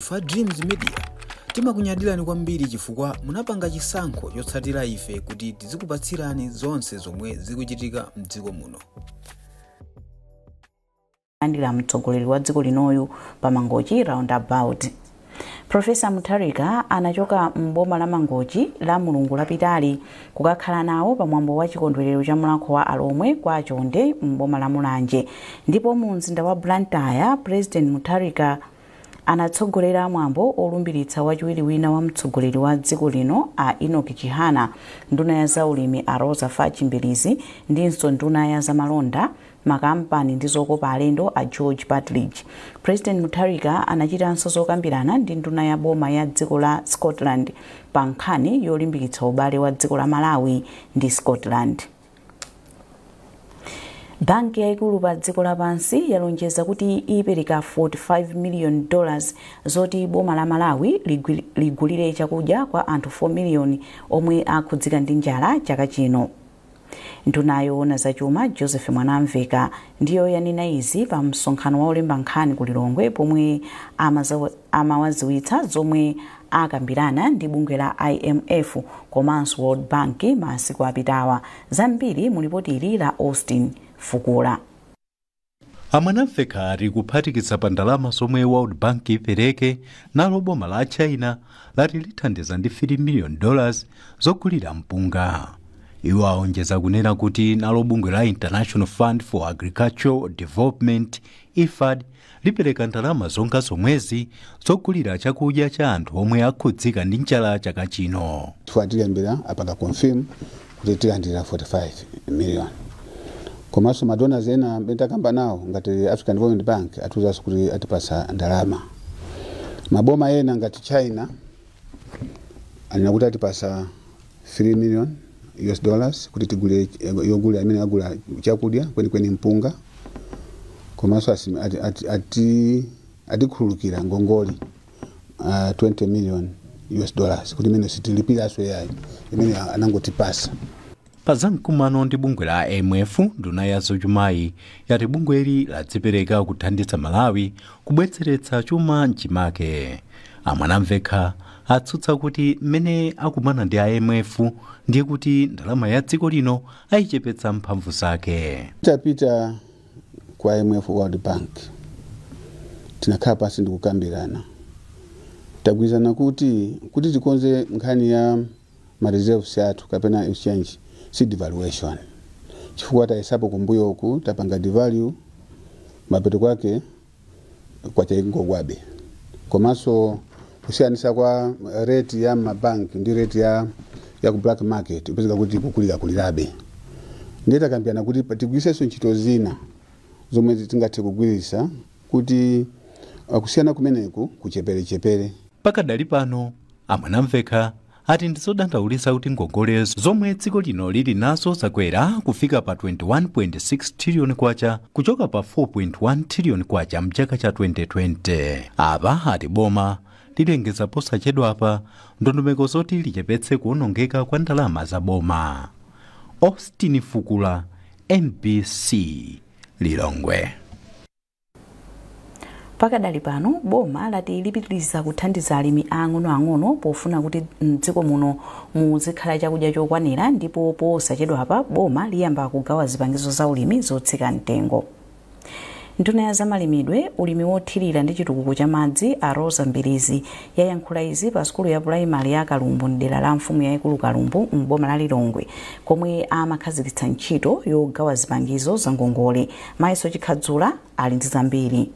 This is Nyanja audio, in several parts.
Fa Dreams Media timakunyadirani kwambiri chifukwa munapanga chisankho chotsatira ife kuti tizikupatsirani zonse zomwe zikuchitika mdziko muno. Andira mtsogoleri wa dziko linoyu pa Mangochi Roundabout. Profesa Mutharika anachoka m'boma la Mangochi la Mulungu lapitali kukakhala nawo pamwambo wa chikondwerero cha Mulhako wa Alomwe kwa Chonde m'boma la Mulanje. Ndipo mu mzinda wa Blantyre, President Mutharika anatsogolera mwambo olumbiritsa wachiwiri wina wa mtsogoleri wa dziko lino a Enoch Chihana, nduna ya zaulimi a Rosa Fatch Mbilizi, ndinso nduna ya zamalonda, makampani ndi zokopa alendo a George Partridge. President Mutharika anachitanso zokambirana ndi nduna ya boma ya dziko la Scotland pa nkhani yolimbikitsa ubale wa dziko la Malawi ndi Scotland. Banki yayikulu pa dziko lapansi yalonjeza kuti ipereka $45 million zoti boma la Malawi ligulire chakudya kwa anthu 4 million omwe akhudzika ndi njala chaka chino. Nduna yoona zachuma Joseph Mwanamveka ndiyo yanena izi pa msonkhano wa olemba nkhani ku Lilongwe, pomwe amawaziwitsa zomwe akambirana ndi bungwe la IMF komanso World Bank masiku apitawa. Zambiri mu lipoti ili la Austin Fukula. A Mwanamveka ati kuphatikiza pa ndalama zomwe World Bank ipereke, nalo boma la China lati lithandiza ndi $3 million zogulira mpunga. Iwo aonjeza kunena kuti nalo bungwe la International Fund for Agricultural Development, IFAD, lipereka ndalama zonga zomwezi zogulira chakudya cha anthu omwe akhudzika ndi njala chaka chino. Chifukwa tilembera apanga confirm kuti tilandira 45 million, komanso ma donors ena amene takamba nawo ngati African Development Bank atiuzanso kuti atipasa ndalama. Maboma ena ngati China anena kuti atipasa US$3 million kuti tigule, yogula imene agula chakudya, kwenikweni mpunga, komanso atikhululukira ngongoli US$20 million kuti imene sitilipiraso yayi, imene anangotipasa. Pa zamkumano ndi bungwe la IMF, nduna ya zachumayi yati bungweli ladzipereka kuthandiza Malawi kubwezeretsa chuma mchimake. A Mwanamvekha atsutsa kuti mmene akumana ndi IMF ndiye kuti ndalama ya dziko lino ayichepetsa mphamvu zake. Tapita kwa IMF, World Bank, tinakhala pasi ndikukambirana. Tagwirizana kuti tikonze nkhani ya ma reserves athu kapena exchange si devaluation, chifukwa tayesapo kumbuyoku, tapanga devalue, mapeto kwake kwachaingogwabe. Komanso kusiyanisa kwa rate ya mabanki ndi rate ya ku black market upezeka kuti kukulira kulirabe. Ndiye takambirana kuti tigwiritsenso ntchito zina zomwe tingathe kugwiritsa kuti kusiyana kumeneku kucheperechepere. Pakadali pano, a Mwanamvekha ati ndizodandaulitsa kuti ngongole zomwe dziko lino lili nazo zakwera kufika pa 21.6 trillion kwacha kuchoka pa 4.1 trillion kwacha mchaka cha 2020. Apa ati boma lilengeza posachedwapa ndondomeko zoti lichepetse kuwonongeka kwa ndalama za boma. Austin Fukula, MBC, Lilongwe. Pakadali pano, boma lati lipitiriza kuthandiza alimi ang'onoang'ono pofuna kuti mdziko muno muzikhala chakudya chokwanira, ndipo posachedwapa boma liyamba kugawa zipangizo za ulimi zotsika mtengo. Nduna ya zamalimidwe, ulimi wothirira ndi chitukuko cha madzi a Rosa Mbilizi yayankhula izi pa sukulu ya pulaimali ya Kalumbu mdera la mfumu yayikulu Kalumbu m'boma la Lilongwe, komwe amakhazikitsa ntchito yogawa zipangizo za ngongole. Mayiso Chikhadzula ali ndi zambiri.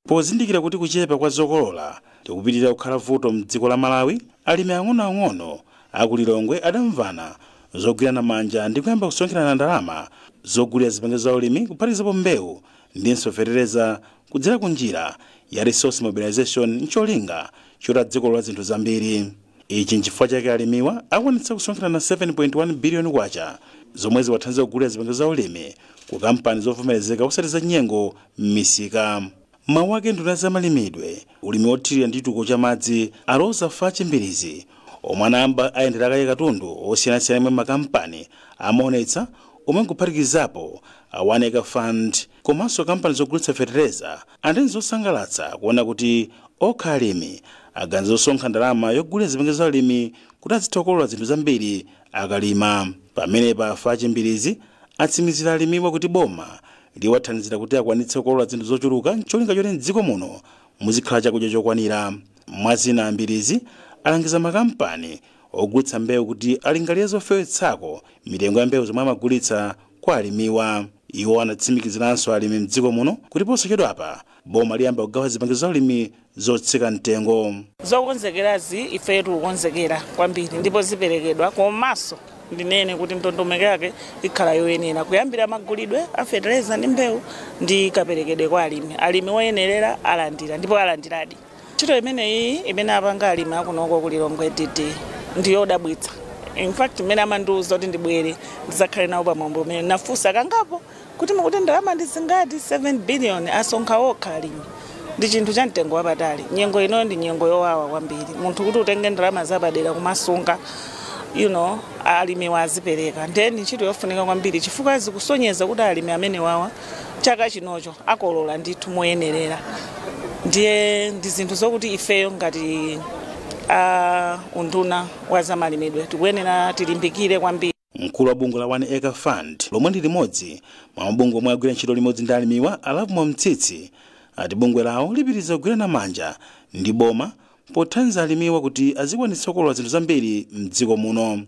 Pozindikira kuti kuchepa kwa zokolola ndikupitirira kukhala vuto mdziko la Malawi, alimi ang'onoang'ono aku Lilongwe adamvana zogwirana manja ndi kuyamba kusonkherana ndalama zogulira zipangizo za ulimi, kuphatikizapo mbewu ndinso fetereza, kudzera ku njira ya resource mobilization, ncholinga choti adzikolola zinthu zambiri. Ichi nchifukwa chake alimiwa akwanitsa kusonkherana 7.1 biliyoni kwacha zomwe ziwathandiza kugulira zipangizo za ulimi ku kampani zovomerezeka osati za nyengo m'misika. Mawu ake, nduna zamalimidwe, ulimi wothirira ndi chitukuko cha madzi a Rosa Fatch Mbilizi, omwe anayamba ayendera kaye katundu osiyanasiyana mwa makampani amaonetsa, omwe nkuphatikizapo a One Acre Fund komanso kampani zogulitsa fetereza, andi zosangalatsa kuona kuti Okha alimi aganiza zosonkha ndalama yogulira zipangizo za ulimi kuti azitha kukolola zinthu zambiri akalima. Pamenepa Fachi Mbirizi atsimikizira alimiwa kuti boma liwathandizira kuti akwanitse kukolola zinthu zochuluka ncholinga choti mdziko muno muzikhala chakudya chokwanira. Mwazina, Mbirizi alangiza makampani ogulitsa mbewu kuti alingalire zofewetsako mitengo ya mbewu zomwe amagulitsa kwa alimiwa. Iwo anatsimikiziranso alimi mdziko muno kuti posachedwapa boma liyamba kugawa zipangizo za ulimi zotsika mtengo. Zokonzekerazi ife tikukonzekera kwambiri ndipo ziperekedwa, komanso ndinene kuti ndondomeko yake ikhala yoyenera kuyambira magulidwe a fetereza ndi mbewu ndi kaperekedwe kwa alimi. Alimi woyenerera alandira ndipo alandiradi. Ntchito imeneyi imene apanga alimi akunoko ku Lilongwe DD ndiyodabwitsa. In fact, mmene amandiwuza kuti ndibwere ndizakhale nawo pamwambo umene, nafunsa kangapo kuti mukuti ndalama ndizingati? 7 billion asonkha okha alimi, ndi chinthu cha mtengo wapatali. Nyengo inoyo ndi nyengo yowawa kwambiri, munthu kuti utenge ndalama zapadera kumasunga, alimi wazipereka. Then ntchito yofunika kwambiri chifukwa zikusonyeza kuti alimi amene wawa chaka chinocho akolola ndithu moyenerera. Ndiye ndi zinthu zokuti ifeyo ngati unduna wa zamalimidwe tikuyenera tilimbikire kwambiri. Mkulu wa bungwe la One Acre Fund, lomwe ndi limodzi mwa mabungwe omwe agwira ntchito limodzi ndi alimiwa, Alavumo Mtsitsi, ati bungwe lawo lipitiriza kugwirana manja ndi boma pothandiza alimiwa kuti azikwanitsa kukolola zinthu zambiri mdziko muno.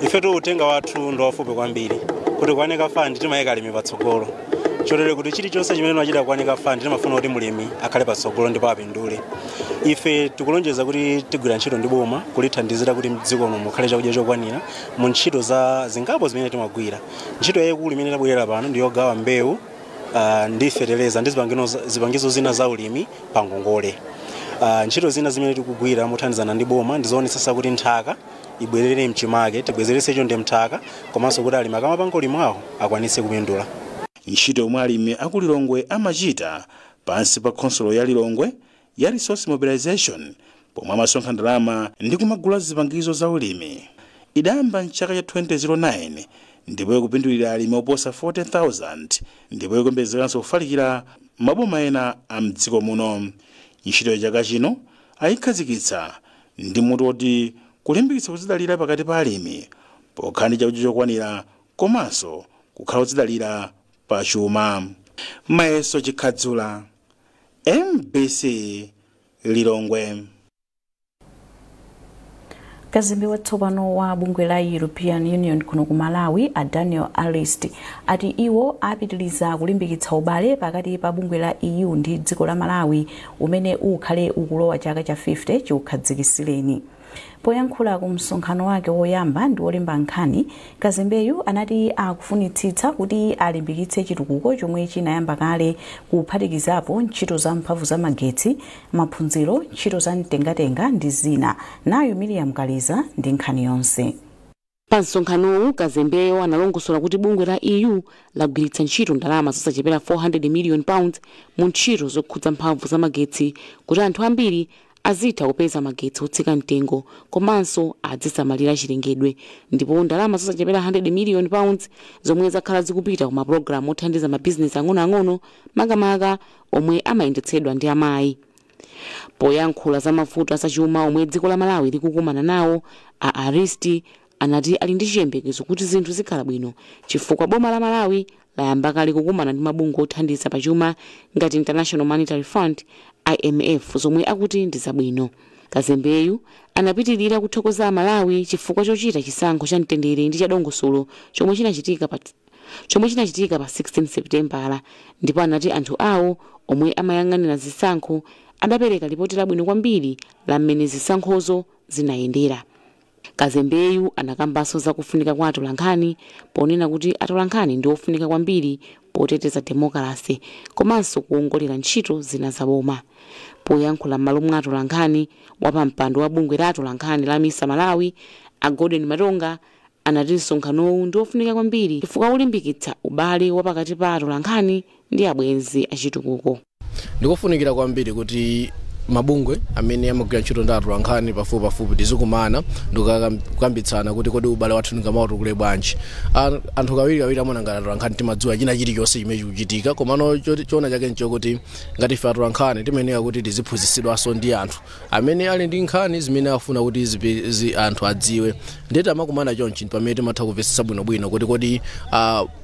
Ifetu uthenga wathu ndi wafupi kwambiri, kuti ku One Acre Fund timayika alimi patsogolo, chotero kuti chilichonse chimene timachita ku One Acre Fund timafuna kuti mulimi akhale patsogolo ndipo apindule. Ife tikulonjeza kuti tigwira ntchito ndi boma kulithandizira kuti mdziko muno mukhale chakudya chokwanira mu ntchito za zingapo zimene timagwira. Ntchito yayikulu imene tabwerera pano ndi yogawa mbewu ndi feteleza ndi zipangizo zina za ulimi pa ngongole. Ntchito zina zimene tikugwira mothandizana ndi boma ndizoonetsetsa kuti nthaka ibwerere mchimake, tibwezeretse chonde mthaka, komanso kuti alimi akamapanga ulimi wawo akwanitse kupindula. Ntchito yomwe alimi aku Lilongwe amachita pansi pa khonsolo ya Lilongwe ya resource mobilization, pomwe amasonkha ndalama ndi kumagula zipangizo za ulimi, idayamba mchaka cha 2009 ndipo ikupindulira alimi oposa 40,000 ndipo ikuyembekezeranso kufalikira maboma ena a mdziko muno. Ntchito ya chaka chino ayikhazikitsa ndi mutu woti kulimbikitsa kudzidalira pakati pa alimi pokhala ndi chakudya chokwanira komanso kukhala kudzidalira pa chuma. Mayeso Chikhadzula, MBC, Lilongwe. Kazembe watsopano wa bungwe la European Union kuno ku Malawi, a Daniel Arist, ati iwo apitiriza kulimbikitsa ubale pakati pa bungwe la EU ndi dziko la Malawi umene ukhale ukulowa chaka cha 50 chiukhazikitsireni. Poyankhula ku msonkhano wake woyamba ndi wolemba nkhani, kazembeyu anati akufunitsitsa kuti alimbikitse chitukuko chomwe chinayamba kale, kuphatikizapo ntchito za mphamvu za magetsi, maphunziro, ntchito za mtengatenga ndi zina. Nayo Miriam Kaliza ndi nkhani yonse. Pa msonkhanowu, kazembeyo analongosola kuti bungwe la EU lagwiritsa ntchito ndalama zosachepera £400 million mu ntchito zokhudza mphamvu za magetsi kuti anthu ambiri azitha kupeza magetsi otsika mtengo komanso azisamalira chilengedwe, ndipo ndalama zosachepera £100 million zomwe zakhala zikupita ku mapulogalamu othandiza mabizinesi ang'onoang'ono, makamaka omwe amayendetsedwa ndi amayi. Poyankhula za mavuto azachuma omwe dziko la Malawi likukumana nawo, a Aristi anati ali ndi chiyembekezo kuti zinthu zikhala bwino chifukwa boma la Malawi layamba kale kukumana ndi mabungwe othandiza pachuma ngati International Monetary Fund, IMF, zomwe akuti ndi zabwino. Kazembeyu anapitirira kuthokoza Amalawi chifukwa chochita chisankho cha mtendere ndi chadongosolo chomwe chinachitika pa 16 Seputembala, ndipo anati anthu awo omwe amayang'anira zisankho adapereka lipoti labwino kwambiri la mmene zisankhozo zinayendera. Kazembeyu anakambanso zakufunika kwa atolankhani ponena kuti atolankhani ndi ofunika kwambiri poteteza demokrasi komanso kuwongolera ntchito zina zaboma. Poyankhula m'malo mwa atolankhani, wapampando wa bungwe la atolankhani la MISA Malawi, a Gordon Matonga, anati msonkhanowu ndi ofunika kwambiri chifukwa ulimbikitsa ubale wa pakati pa atolankhani ndi abwenzi achitukuko. Ndikofunikira kwambiri kuti Mabungwe amene amagwira ntchito ndi atolankhani pafupipafupi tizikumana ndikukambitsana kuti kodi ubale wathu ndingamautukule bwanji. Anthu kawirikawiri amaona ngati atolankhani timadziwa china chilichonse chimene chikuchitika, komano choona chake nchokuti ngati ife atolankhani timayenera kuti tiziphunzitsidwanso ndi anthu amene ali ndi nkhani zimene afuna kuti anthu adziwe. Ndeti amakumana chonchi pamene timatha kumvetsetsa bwinobwino kuti kodi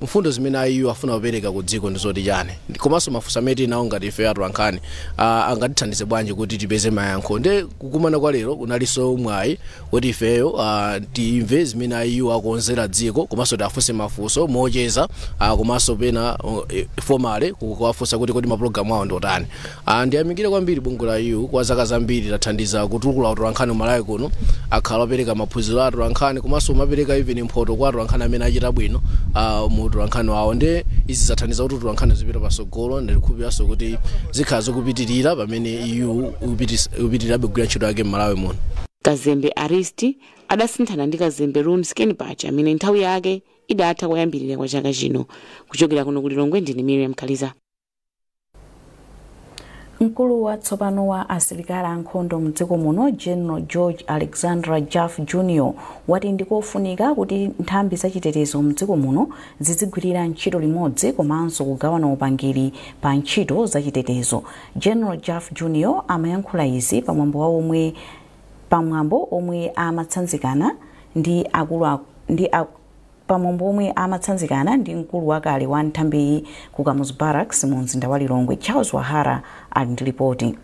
mfundo zimene ayiwo afuna kupereka ku dziko ndi zoti chani, komanso mafunso amene tili nawo ngati ife atolankhani angatithandize bwanji kuti tipeze mayankho. Nde kukumana kwa lero kunalinso mwayi kuti ifeyo timve zimene ayiwo akonzera dziko, komanso tiafunse mafunso mocheza, komanso pena formally kuwafunsa kuti kodi mapulogalamu awo ndiotani. Ndiyamikire kwambiri bungwe la EU. Kwa zaka zambiri lathandiza kutukula atolankhani Malawi kuno, akhala opereka maphunziro a atolankhani komanso umapereka even mphoto kwa atolankhani amene achita bwino mu utolankhani wawo. Nde izi zathandiza kuti utolankhani zipita patsogolo. Ndikukhulupiranso kuti zikhala zikupitirira pamene EU ikupitirirabe kugwira ntchito yake m'Malawi muno. Kazembe Aristi adasinthana ndi kazembe Rune Skenbach amene nthawi yake idatha kuyambirira kwa chaka chino. Kuchokera kuno ku Lilongwe, ndine Miriam Kaliza. Mkulu watsopano wa asilikali ankhondo mdziko muno, General George Alexander Jaffu Jr, wati ndikofunika kuti nthambi zachitetezo mdziko muno zizigwirira ntchito limodzi komanso kugawana upangiri pa ntchito zachitetezo. General Jaffu Jr amayankhula izi pamwambo omwe amatsanzikana ndi akulu ndi pamwambo omwe amatsanzikana ndi mkulu wakale wa nthambiyi ku Kamuzu Barracks mu mzinda wa Lilongwe. Charles Wahara ali ndi ripoti.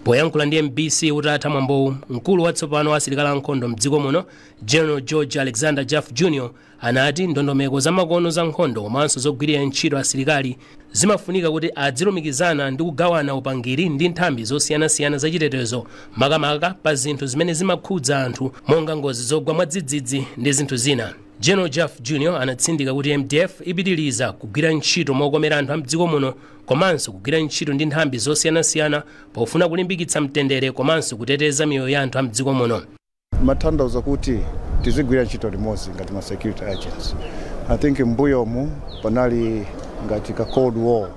Poyankhula ndi MBC utatha mwambowu, mkulu watsopano wa asilikali ankhondo mdziko muno, General George Alexander Jaffu Jr, anati ndondomeko zamakono za nkhondo komanso zogwirira ntchito asilikali zimafunika kuti adzilumikizana ndi kugawana upangiri ndi nthambi zosiyanasiyana zachitetezo, makamaka pa zinthu zimene zimakhudza anthu monga ngozi zogwa mwadzidzidzi ndi zinthu zina. General Jaffu Jr anatsindika kuti MDF ipitiriza kugwira ntchito mokomera anthu a mdziko muno komanso kugwira ntchito ndi nthambi zosiyanasiyana pofuna kulimbikitsa mtendere komanso kuteteza miyoyo ya anthu a mdziko muno. Matanthauza kuti tizigwira ntchito limodzi ngati ma security agents. I think mbuyomu panali ngati ka cold war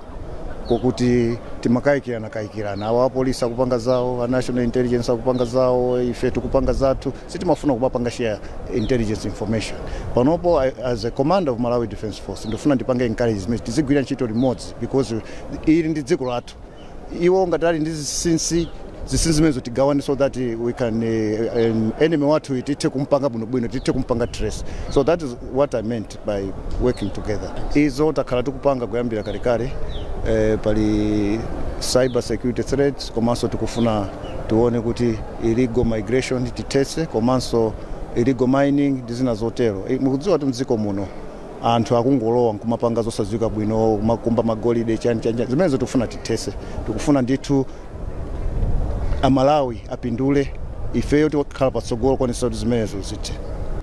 kokuti timakayikirana kayikirana, awa apolisi akupanga zawo, a national intelligence akupanga zawo, ife tikupanga zathu, sitimafuna kumapanga share intelligence information. Panopo, as a commander of Malawi Defence Force, ndifuna ndipange encouragement tizigwira ntchito limodzi because ili ndi dziko lathu. Iwo ngati ali ndi zinsinsi, zinsinsi zimenezo tigawane so that we can enemy wathu tithe kumpanga bwinobwino, tithe kumpanga trace. So that is what I meant by working together. Izo takhala tikupanga kuyambira kalekale. Pali cyber security threats, komanso tikufuna tione kuti illegal migration tithetse, komanso illegal mining ndi zina zotero. Mukudziwa kuti mdziko muno anthu akungolowa nkumapanga zosadziwika bwino, kumakumba magolide, chani chani. Zimenezo tikufuna tithetse. Tikufuna ndithu Amalawi apindule, ifeyo tikhala patsogolo kuonetsa kuti zimenezo zithe.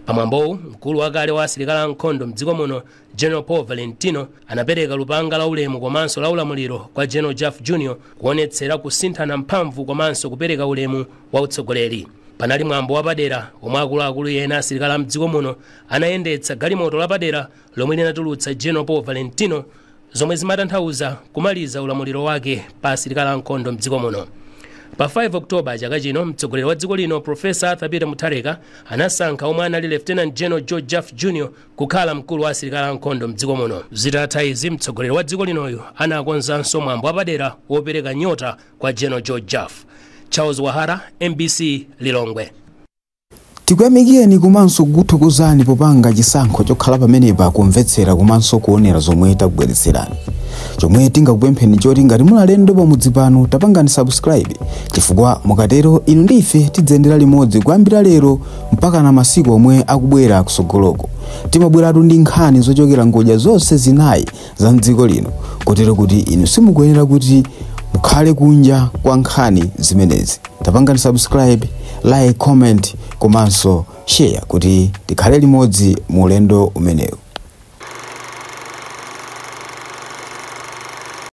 Pamwambowu, mkulu wakale wa asilikali ankhondo mdziko muno, General Paul Valentino, anapereka lupanga la ulemu komanso la ulamuliro kwa General Jaffu Jr kuonetsera kusinthana mphamvu komanso kupereka ulemu wa utsogoleri. Panali mwambo wapadera omwe akuluakulu ena asilikali a mdziko muno anayendetsa galimoto lapadera lomwe linatulutsa General Paul Valentino, zomwe zimatanthauza kumaliza ulamuliro wake pa asilikali ankhondo mdziko muno. Pa 5 Oktoba chaka chino, mtsogoleri wa dziko lino, Profesa Arthur Peter Mutharika, anasankha omwe anali Lieutenant General George Jaffu Jr kukhala mkulu wa asilikali ankhondo mdziko muno. Zitatha izi, mtsogoleri wa dziko linoyo anakonzanso mwambo wapadera wopereka nyota kwa General George Jaffu. Charles Wahara, MBC, Lilongwe. Tikuyamikeni komanso kukuthokozani popanga chisankho chokhala pamenepa kumvetsera komanso kuonera zomwe takubweretserani. Chomwe tingakupempheni choti ngati muli alendo pamudzi pano, tapangani subscribe, chifukwa mukatero inu ndi ife tidzayendera limodzi kuyambira lero mpaka na masiku omwe akubwera kusogoloko. Timabweratu ndi nkhani zochokera ngodya zonse zinayi za mdziko lino, kotero kuti inu simukuyenera kuti mukhale kunja kwa nkhani zimenezi. Tapangani subscribe, like, comment komanso share kuti tikhale limodzi mu ulendo umenewu.